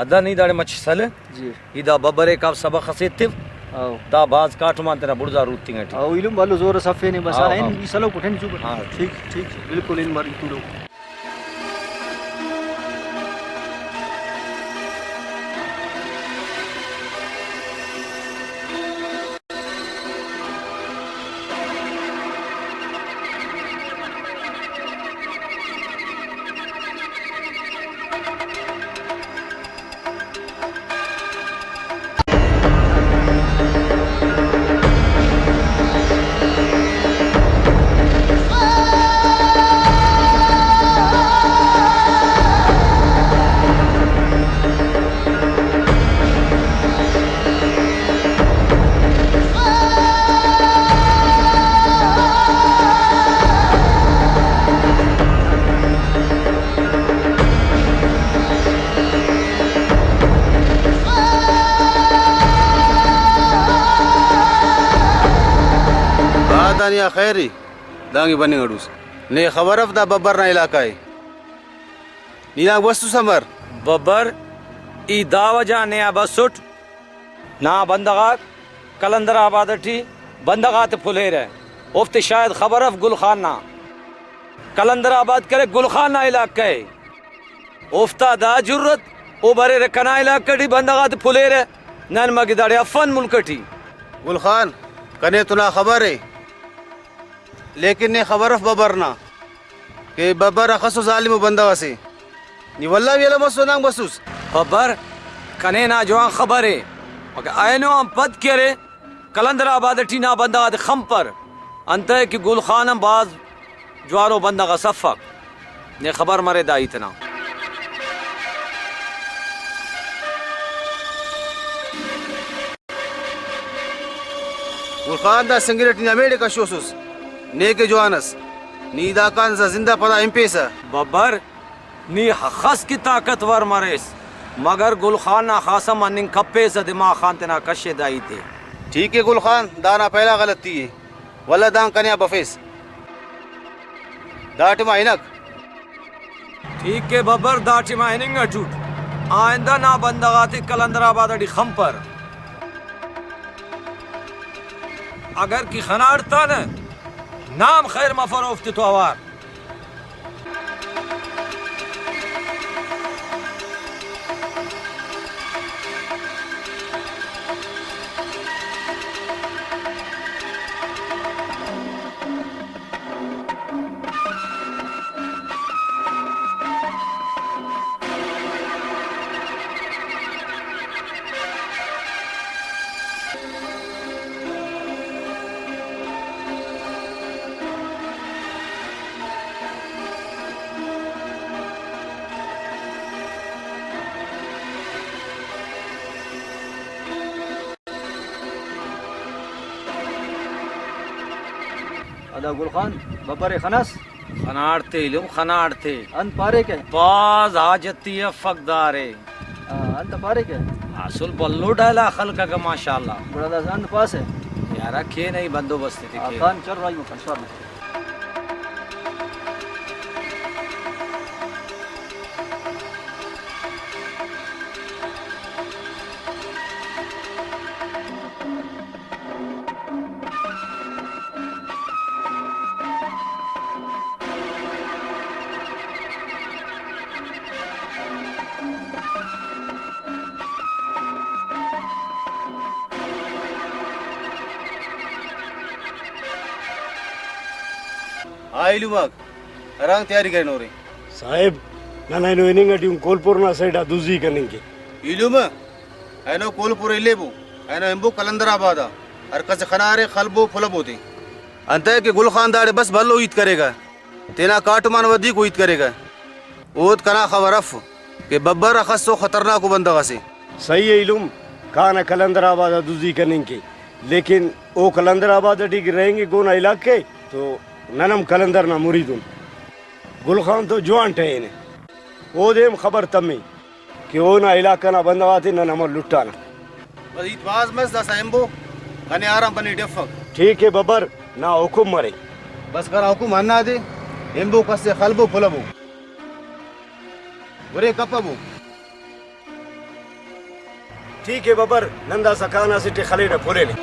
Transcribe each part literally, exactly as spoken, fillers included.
ادا نی داڑے مچ سلہ۔ جی۔ ای دا ببر ءِ کاو سبخ اسے ایتو۔ او۔ دا بھاز کاٹم آن تینا بڑزا روتنگ ٹی۔ او ایلم بھلو زور اس افینے بس، ہاں، آ، ہن ہاں۔ ای سلوک اٹ ہن چوپ اٹ۔ ہاں۔ ٹھیک، ٹھیک، بالکل ہن مر ای تولوک۔ آ، دانیا خیر ءِ، دانگے بننگ اڈوس۔ نے خبر اف دا ببر نا علاقہ ءِ۔ نی دانگ بسوس امر؟ ببر، ای دا وجہ نے آ بسٹ؟ نا بندغ آک قلندر آباد ٹی بندغ آتے پھلیرہ، اوفتے شاید خبر اف گل خان نا۔ قلندر آباد کرے گل خان نا علاقہ ءِ، اوفتا دا جرت، او بریرہ کنا علاقہ ٹی بندغ آتے پھلیرہ، نن مگہ داڑے افن ملک ٹی۔ گل خان، کنے تو نا خبر ءِ، لیکن نے خبر اف ببر نا کہ ببر اخسو ظالمو بندغ اسے۔ نی ولدا بھی الم اس و نانگ بسوس۔ ببر، کنے نا جوان خبر ءِ، مگر اینو آن پد کہ ارے قلندر آباد ٹی نا بندغ آتے خنپر، انتئے کہ گل خان ہم بھاز جوانو بندغ اس افک۔ نے خبر مرے دا ہیت ئنا۔ گل خان، دا سنگت ٹی نمیڑے کشوسس، نے کہ جوان اس، نی داکان زندہ پدا ہنپیسہ۔ ببر، نی ہخس کہ طاقتور مریس، مگر گل خان نا خاصہ مننگ کپیسہ، دماغ خان تینا کشے دا ہیتے۔ ٹھیک ءِ گل خان، دانا پہلا غلطی ءِ، ولدا دان کنے آ بفیس۔ دا ٹائما ہنک۔ ٹھیک ءِ ببر، دا ٹائما ہننگ اٹ اٹ۔ آئندہ نا بندغ آتے قلندر آباد ٹی خنپر۔ اگر کہ خناڑتانہ، نام خیر مفر اوفتے تو اوار۔ ادا گل خان، ببر ءِ خناس؟ خناڑتے ایلم، خناڑتے۔ انت پاریکہ؟ بھاز حاجتی افک دارے۔ آ، انت پاریکہ؟ اصل بھلو ڈائلا خلک اگہ ماشاءاللہ۔ گڑا داسہ انت پاسہ؟ یارا کین ای بندوبست تے آ، کین۔ خان چر رائی مکن، انشاءاللہ۔ آ ایلم آک ہرانگ تیاری کرینورے؟ صاحب، نن اینو ہننگ اٹی اُن کولپور نا سائیڈ آ دزی کننگ کے۔ ایلم؟ اینو کولپور الیبو، اینو ہنبو قلندر آباد آ، ہر کس خنارے، خلبو، پھلبو تے۔ انتئے کہ گل خان داڑے بس بھلو ہیت کریکہ، تینا کاٹم آن ودیکو ہیت کریکہ۔ اود کنا خبر اف کہ ببر اخسو خطرناکو بندغ اسے۔ صحیح ءِ ایلم، کانہ قلندر آباد آ دزی کننگ کے، لیکن او قلندر آباد ٹی کہ رہینگک اونا علاقہ ءِ، تو نن ہم قلندر نا مرید ان۔ گل خان تو جوان ٹہینے، اودے ہم خبر تمے۔ کہ اونا علاقہ نا بندغ آتے نن امر لٹانہ۔ بس ہیت بھاز مس، داسہ ہنبو، کنے آرام بننگ ٹی افک۔ ٹھیک ءِ ببر، نا حکم مرے۔ بس کنا حکم ہندادے، ہنبو کس ءِ خلبو پھلبو۔ ورے کپبو۔ ٹھیک ہے ببر، نن داسہ کان اسٹ ءِ خلیرہ پلینے۔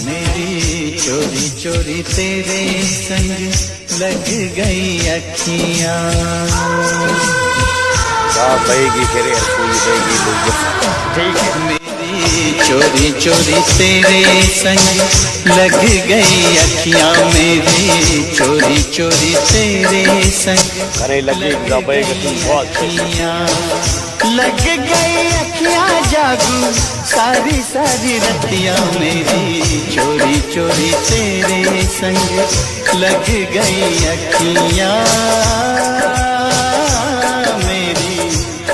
میری چوری چوری تیرے سنگ لگ گئی اکھیاں۔ دا بئیگی کرے ہرکوئی بئیگی لوگ۔ ٹھیک ہے۔ میری چوری چوری تیرے سنگ لگ گئی اکھیاں، میری چوری چوری تیرے سنگ کرے لگی دا بئیگی بہت اچھے۔ اکھیاں۔ لگ گئی اکھیاں جاگو، ساری ساری رتیاں میری چوری چوری تیرے سنگ لگ گئی اکھیاں، میری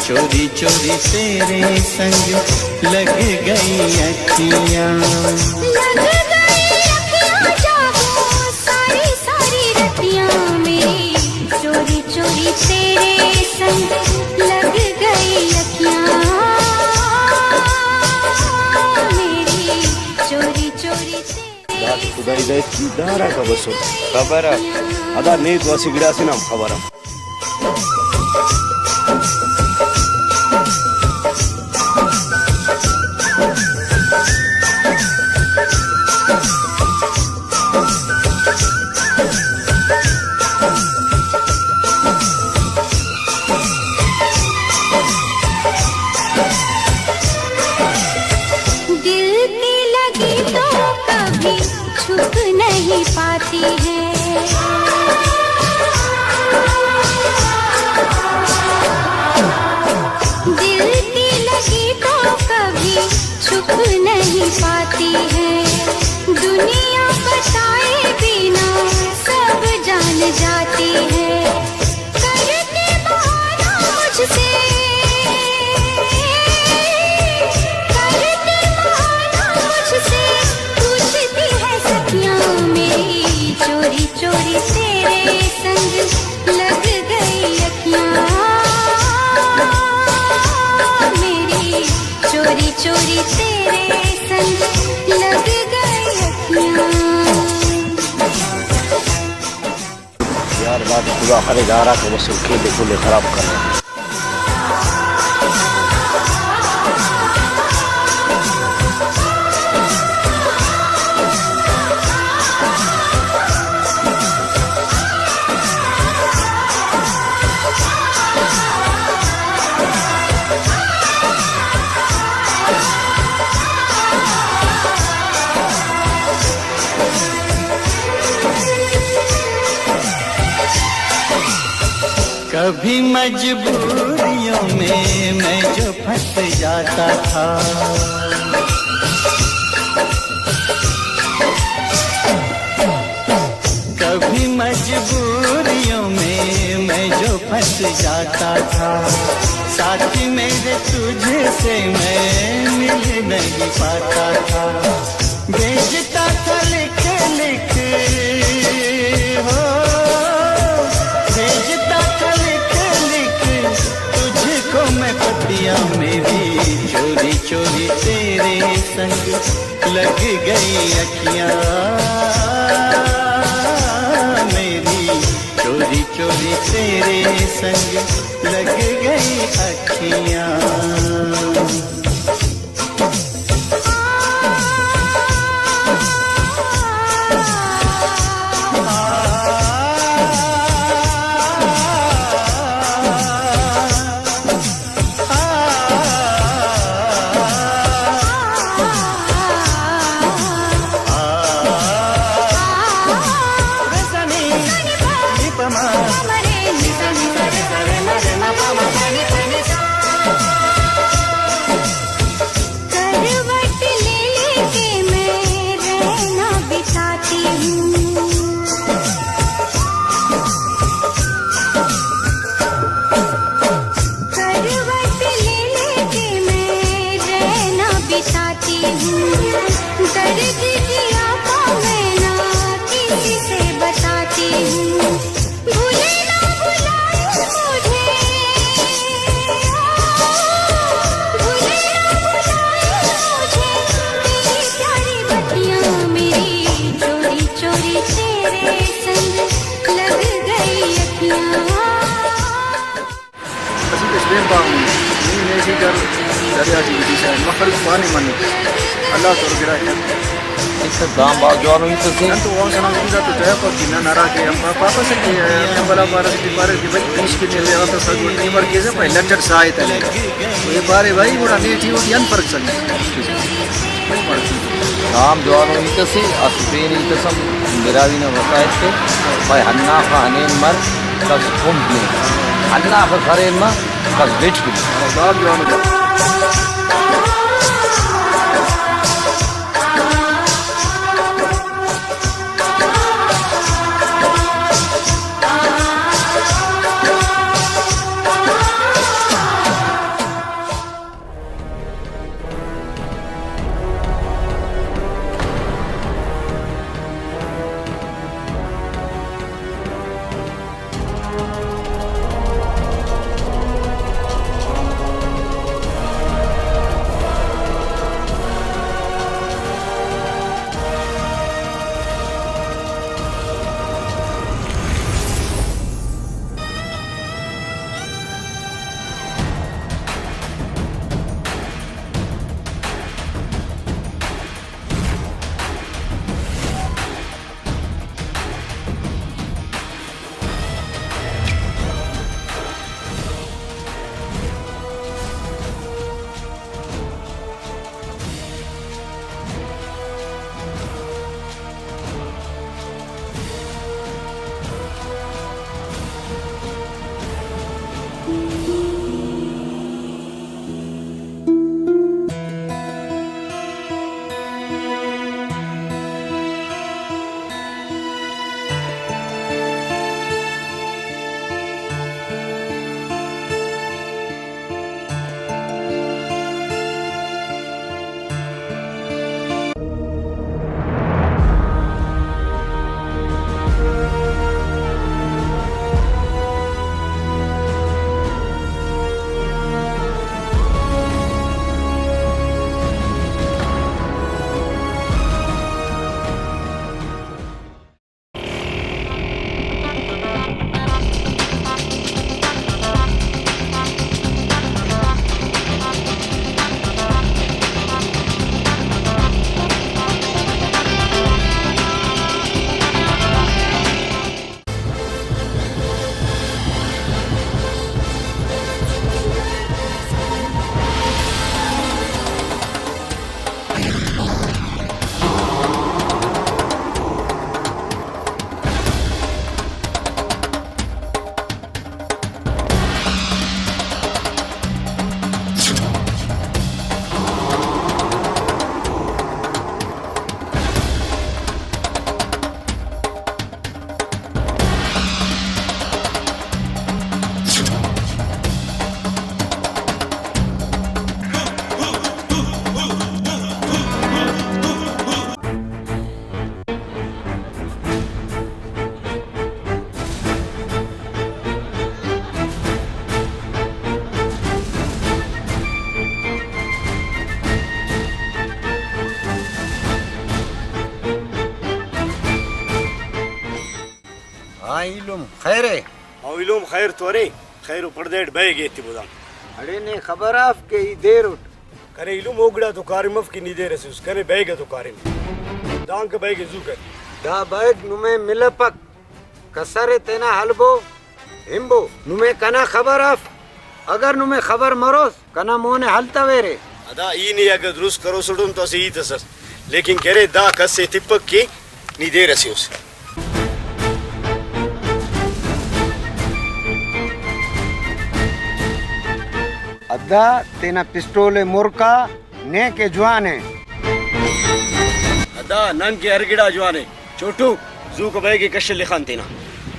چوری چوری تیرے سنگ لگ گئی اکھیاں۔ لگ گئی اکھیاں جاگو، ساری ساری رتیاں میری چوری چوری تیرے سنگ لگ گئی اکھیاں، میری چوری چوری تیرے داسہ خدائی دا ہچ دارہ کا بسر۔ خبر ءِ۔ ادا نے تو اسہ گڑاسے نا ہم خبر ءِ۔ دل کی لگی تو کبھی چھپ نہیں پاتی ہے۔ دل کی لگی تو کبھی چھپ نہیں پاتی ہے۔ تیرے سنگ لگ گئی اکھیاں، میری چوری چوری تیرے سنگ لگ گئی اکھیاں۔ یار، داد خدا خرے گارا کہ بس کھیل کل خراب کر۔ کبھی مجبوریوں میں میں جو پھنس جاتا تھا، کبھی مجبوریوں میں میں جو پھنس جاتا تھا، ساتھ میرے تجھ سے میں مل نہیں پاتا تھا۔ بھیجتا تھا لکھ لکھ، ہو، بھیجتا تھا لکھ لکھ تجھ کو میں پتیاں، میری چوری چوری تیرے سنگ لگ گئی اکھیاں، میری چوری چوری تیرے سنگ لگ گئی اکھیاں۔ کروٹ لے لے کے میں رہنا بساتی ہوں، کروٹ لے لے کے میں رہنا بساتی ہوں، درد جیا کا میں نہ کسی سے بتاتی ہوں۔ بھولے نہ بھلائے مجھے، بھولے نہ بھلائے مجھے، تیری پیاری بتیاں، میری چوری چوری تیرے سنگ لگ گئی اکھیاں۔ اسہ پیش بین پاہہ، نی نیزی کر، دریا ٹی گدی سا مخلوق پانے منک، اللہ تو گڑا کر۔ ایسا دام بھاز جوانو ہیت اسے۔ نن تو غم سنا مدد تو جایا پاک کہ نن ہرا کہ ہم پاپا سے کہ ہم بلا پارہ سے پارہ کہ بھائی پیش کے چلے آتا سگوڑ نیمر کے سے پہلے لٹر سائے تلے۔ تو یہ پارے بھائی گڑا نیٹی وٹی انت فرق سنگے۔ دام جوانو ہیت اسے، اسہ پین ہیت اس ہم براہوئی نا وسائل تے، پائے ہنداخہ ہنین مر، کس کنپ نے، ہنداخہ خرین مر، کس لٹ کے۔ دام جوانو۔ ہاں ایلم خیر ءِ؟ ہاں ایلم خیر تو ارے، خیر و پڑدہ ئٹ بیگ ءِ ایتبو دانگ۔ اڑے نے خبر اف کہ ای دیر اٹ۔ کنے ایلم او گڑا تو کاریم اف کہ نی دیر اسے اس، کنے بیگ ءِ تو کاریم۔ دانکہ بیگ ءِ زو کر۔ دا بیگ نمے ملپک، کسر ءِ تینا ہلبو۔ ہنبو، نمے کنا خبر اف، اگر نمے خبر مروس، کنا مون ءِ ہلتویرے۔ ادا ای نے اگہ درست کروسٹ ہم تو اسہ ہیت اس ئس، لیکن کہ ارے دا کس ءِ تپک کہ نی دیر اسے اس۔ ادا تینا پسٹول ءِ مرکا۔ نے کہ جوان ءِ۔ ادا نن کہ ہر گڑا جوان ءِ۔ چھوٹو، زوکو بیگ ءِ کش لخان تینا۔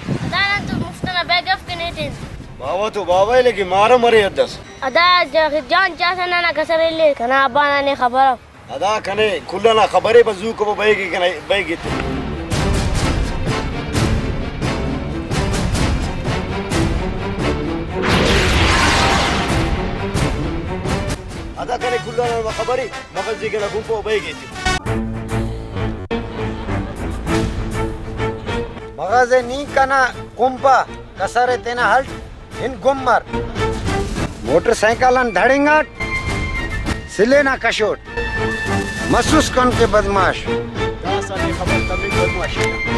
ادا نن تو مفت ئنا بیگ اف کہ نے تین۔ باوہ تو باوہ ءِ، لیکن مارا مرے حد اس۔ ادا ج-، جان چاسہ ننا کسر الیس، کنا ابا نا نے خبر اف۔ ادا کنے کل ئنا خبر ءِ، بس زوکو بیگ ءِ کنا بیگ ءِ تے۔ ادا کنے کل ئنا خبر ءِ، مغازی کنا کنپو بیگ ءِ تے۔ مغازی نی کنا کنپا کسر ءِ تینا ہلٹ۔ ہن گم مر۔ موٹر سائیکل آن دھڑنگاٹ، سلے نا کشوٹ۔ مسوس کن کہ بدمعاش۔ داسہ نے خبر تمک بدمعاشی نا۔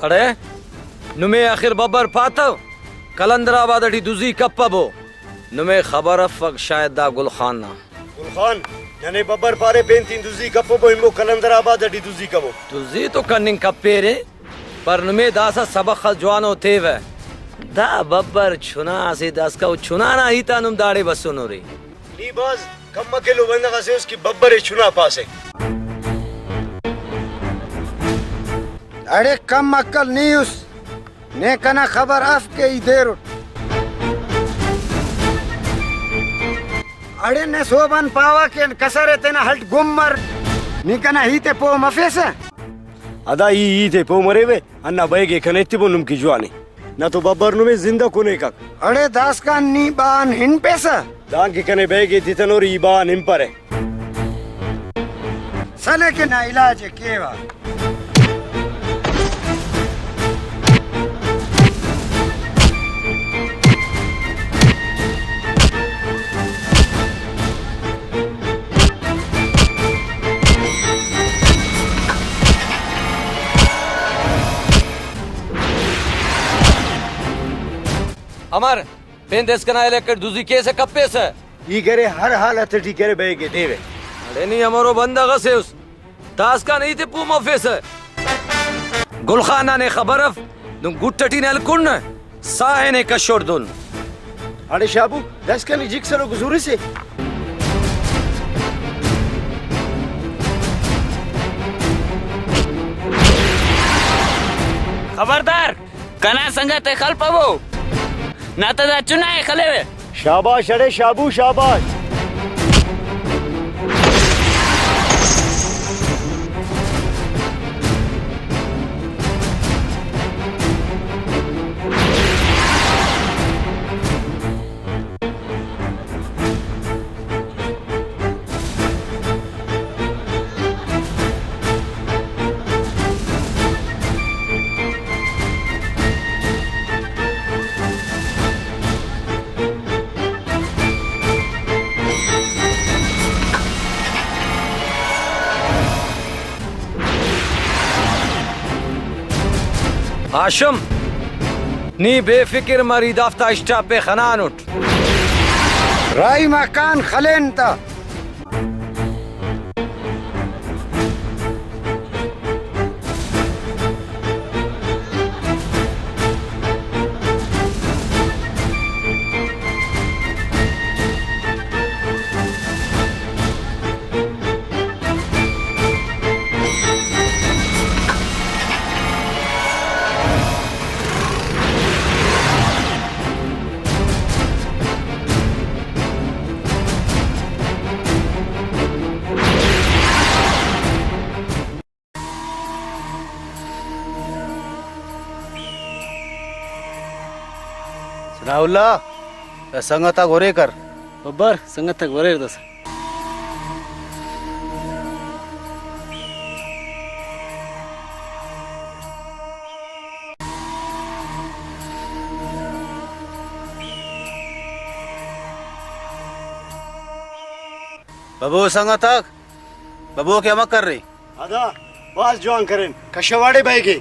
اڑے نمے آخر ببر پاتو قلندر آباد ٹی دزی کپبو۔ نمے خبر افک شاید دا گل خان نا۔ گل خان، ننے ببر پارے پین تین دزی کپبو، ہمو قلندر آباد ٹی دزی کبو۔ دزی تو کننگ کپیرے، پر نمے داسہ سبخ اس جوانو تیوہ۔ دا ببر چنا اسے داسکا، او چنا نا ہیت آن نم داڑے بسونورے۔ نی بھاز کم عقل ءُ بندغ اسے اس کہ ببر ءِ چنا پاسہ۔ اڑے کم عقل نی اس، نے کنا خبر اف کہ ای دیر اٹ۔ اڑے نے سہب آن پاوہ کہ کسر ءِ تینا ہلٹ گم مر، نی کنا ہیت ءِ پہہ مفیسہ؟ ادا ای ہیت ءِ پہہ مریوہ، ہندا بیگ ءِ کنے ایتبو نم کہ جوان ءِ۔ نہ تو ببر نمے زندہ کنیکک۔ اڑے داسکان نی با آن ہنپیسہ؟ دانکہ کنے بیگ ءِ تتنوری ای با آن ہنپرہ۔ سلے کہ نا علاج ءِ کیوہ۔ امر، پین داسکان علاقہ ٹی دزی کیسہ کپیسہ؟ ای کرے ہر حالت ٹی کرے بیگ ءِ دیوہ۔ اڑے نی امرو بندغ اسے اس، داسکان ہیت ءِ پہہ مفیسہ۔ گل خان نا نے خبر اف، دن گٹ ٹی نے ہلکن نہ، ساہ ءِ نے کشوٹ دن۔ اڑے شابو، داسکان ای جکسر و گزورسے۔ خبردار! کنا سنگت ءِ خلپبو، نہ تہ دا چنا ءِ خلیوہ۔ شاباش اڑے شابو، شاباش۔ ہاشم، نی بے فکر مر، ای دافتا اسٹاپ ءِ خنانٹ۔ راہی ما کان خلین تا۔ ثناء اللہ، دا سنگت آک ہورے کر۔ ببر، سنگت آک ہوریر داسہ۔ ببو سنگت آک، ببو کہ امر کرے؟ ادا بھاز جوان کرین، کشواڑے بئیگے۔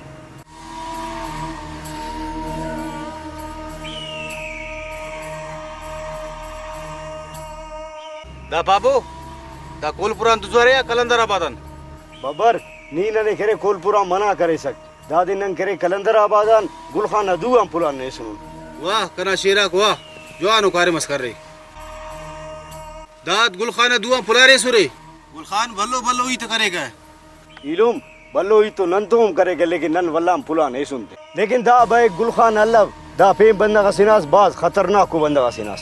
دا بابو، دا کولپور آن دزو ارے یا قلندر آباد آن؟ ببر، نی ننے کرے کولپور آن منع کریسک، دادے نن کرے قلندر آباد آن گل خان نا دو آن پلان نیسنن۔ واہ کنا شیراک واہ، جوانو کاریم اس کرے۔ داد گل خان نا دو آن پلان ایسرے۔ گل خان بھلو بھلو ہیت کریکہ۔ ایلم، بھلو ہیت تو نن تو ہم کریکہ، لیکن نن ولدا ہم پلان ایسن تے۔ لیکن دا بئے گل خان الو، دا پین بندغ ئسے ناس، بھاز خطرناکو بندغ ئسے ناس۔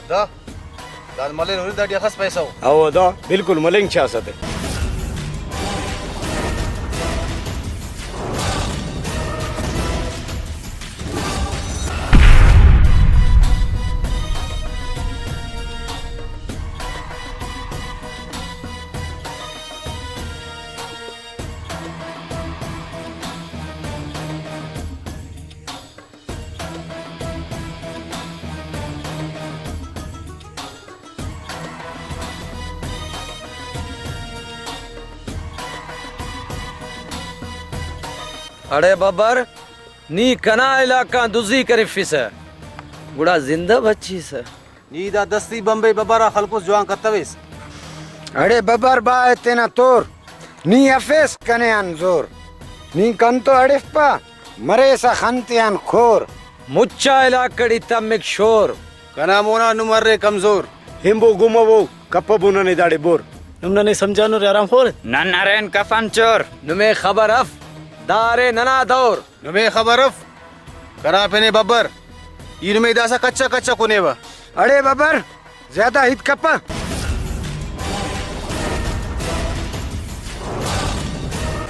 دا، داد ملین ہُرن داٹی اخس پیسہ ءُ۔ او دا، بالکل ملنگ چاسہ تے۔ اڑے ببر، نی کنا علاقہ آن دزی کرفسہ، گڑا زندہ بچیسہ۔ نی دا دستی بمبئی ببر آ خلکس جوان کتویس۔ اڑے ببر با ءِ تینا تور، نی ہرفیس کنے آن زور۔ نی کنتو اڑفپہ، مریسہ خن تیان کھور۔ مچا علاقہ ٹی تمک شور۔ کنا مونا نم ارے کمزور۔ ہنبو گمبو کپبو ننے داڑے بور۔ نم ننے سمجھانورے حرام خور۔ نن ارین کفن چور۔ نمے خبر اف، دا ارے ننا دور۔ نمے خبر اف، کنا پن ءِ ببر، ای نمے داسہ کچا کچا کنیوہ۔ اڑے ببر، زیادہ ہیت کپہ۔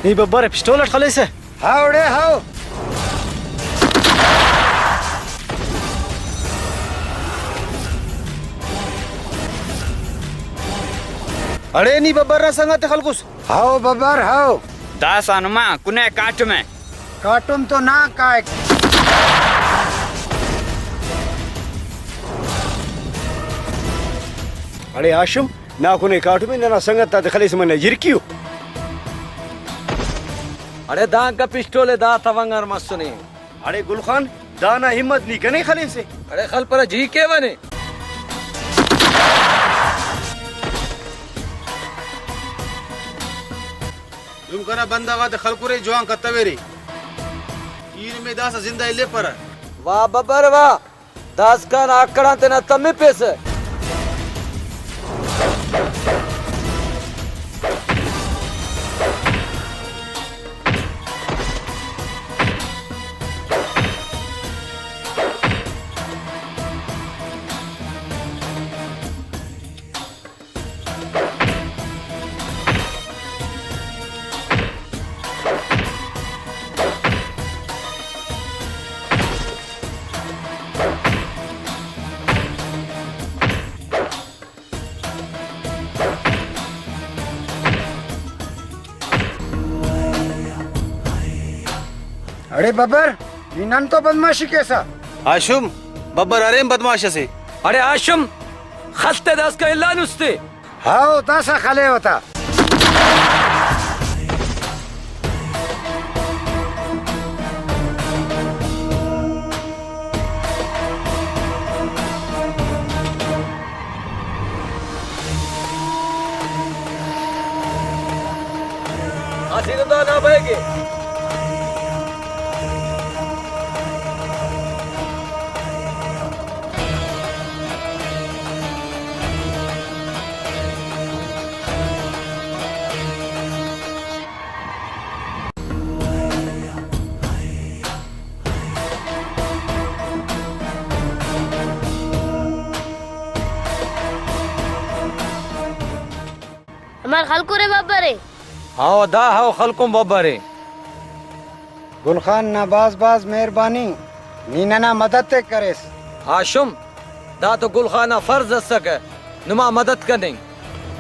نی ببر ءِ پسٹول اٹ خلیسہ؟ ہاوڑے ہاو۔ اڑے نی ببر نا سنگت ءِ خلکس؟ ہاو ببر ہاو۔ داسہ نما کنے کاٹمہ۔ کاٹم تو نا کائک۔ اڑے ہاشم، نا کنے کاٹمے، ننا سنگت آتے خلیس منہ جرکیو۔ اڑے دانکہ پسٹول ءِ دا تونگر مسنے۔ اڑے گل خان، دانا ہمت نی کنے خلیسے؟ اڑے خلپرہ جی کیوہ نے۔ نم کنا بندغ آتے خلکرے، جوان کتویرے۔ ای نمے داسہ زندہ الیپرہ۔ واہ ببر واہ، داسکان آکڑان تینا تمپیسہ۔ اڑے ببر، نی نن تو بدمعاشی کیسہ؟ ہاشم، ببر ارے ہم بدمعاش اسے۔ اڑے ہاشم، خل تے داسکان الانس تے۔ ہاؤ، داسہ خلیوہ تا۔ خلکرے ببرے۔ ہاؤ دا ہاؤ خلکن ببرے۔ گل خان نا بھاز بھاز مہربانی، نی ننا مدد ءِ کریس۔ ہاشم، دا تو گل خان نا فرض ئسکہ نما مدد کننگ۔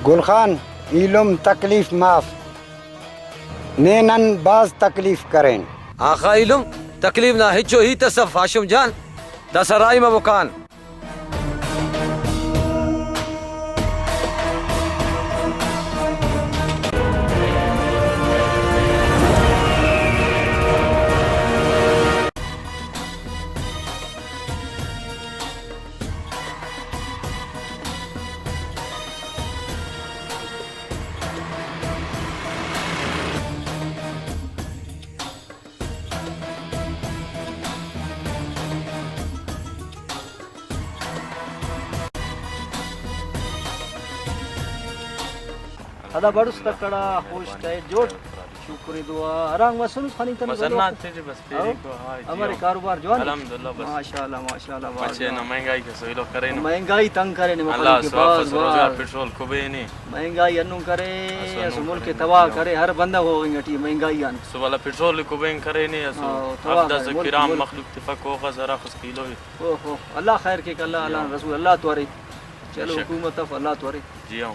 گل خان، ایلم تکلیف معاف، نے نن بھاز تکلیف کرین۔ آخا ایلم، تکلیف نا ہچو ہیت اس اف ہاشم جان، داسہ راہی مبو کان۔ ادا بڑس تکڑا، خوش ٹائٹ جوڑ۔ شکر دعا۔ ہرانگ مسنس خننگ تنس مزن بندغ؟ نا تیٹی بس پیری ہاں؟ کو، ہاں، جی امر ہاں۔ کاروبار جوان؟ الحمدللہ بس۔ ماشاءاللہ، ماشاءاللہ، بھاز مچے جوان۔ نا مہنگائی کس ایلو کرینو۔ مہنگائی تنگ کرینے اللہ مخلوق سو بھاز، آفس روزگار بھاز۔ پٹرول کبینی۔ مہنگائی انون کرے، اسو اسو انون ملک کرے، تباہ جی ہاں۔ کرے، ہر بندغ ہوغنگ ٹی مہنگائی آن۔ سو والا پٹرول کبین کرینے، اسو ہاں، تباہ ہفتہ کرے، سے ملک، کرام ملک۔ مخلوق تفک اوخس ہرا خس کیلو ہی۔ اوہو، اللہ خیر کیک، اللہ، جی اللہ ہاں۔ رسول، اللہ تو ارے۔ چلو، بے شک۔ حکومت اف، اللہ تو ارے۔ جی ہاں۔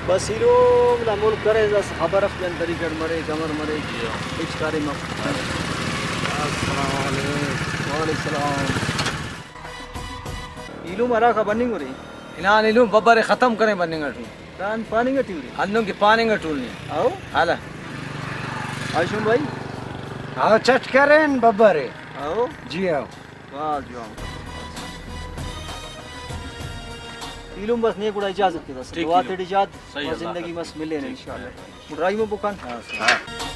بس ایلم نا ملک کرے، بس خبر اف جان طریقہ اٹ مریک، امر مریک، جی ہاں۔ ہچ کاریم اف۔ السلام علیکم۔ وعلیکم السلام۔ ایلم ہراخہ بننگ ارے؟ ہنان ایلم ببرے ختم کرے بننگ اٹی۔ دان پاننگ اٹی ارے؟ ہندن کہ پاننگ اٹی ارے۔ ہاؤ؟ ہالا۔ ہاشم بھائی؟ ہاؤ، چٹ کرین ببرے۔ ہاؤ؟ جی ہاؤ۔ بھاز جوان۔ ایلم بس نے گڑا اجازت کے دس۔ ٹھیک دعا ہے۔ تیٹی اجازت۔ صحیح، بس اللہ زندگی حافظ۔ مس ملین ٹھیک۔ انشاءاللہ۔ گڑا راہی مبو کان۔ ہاں، صحیح۔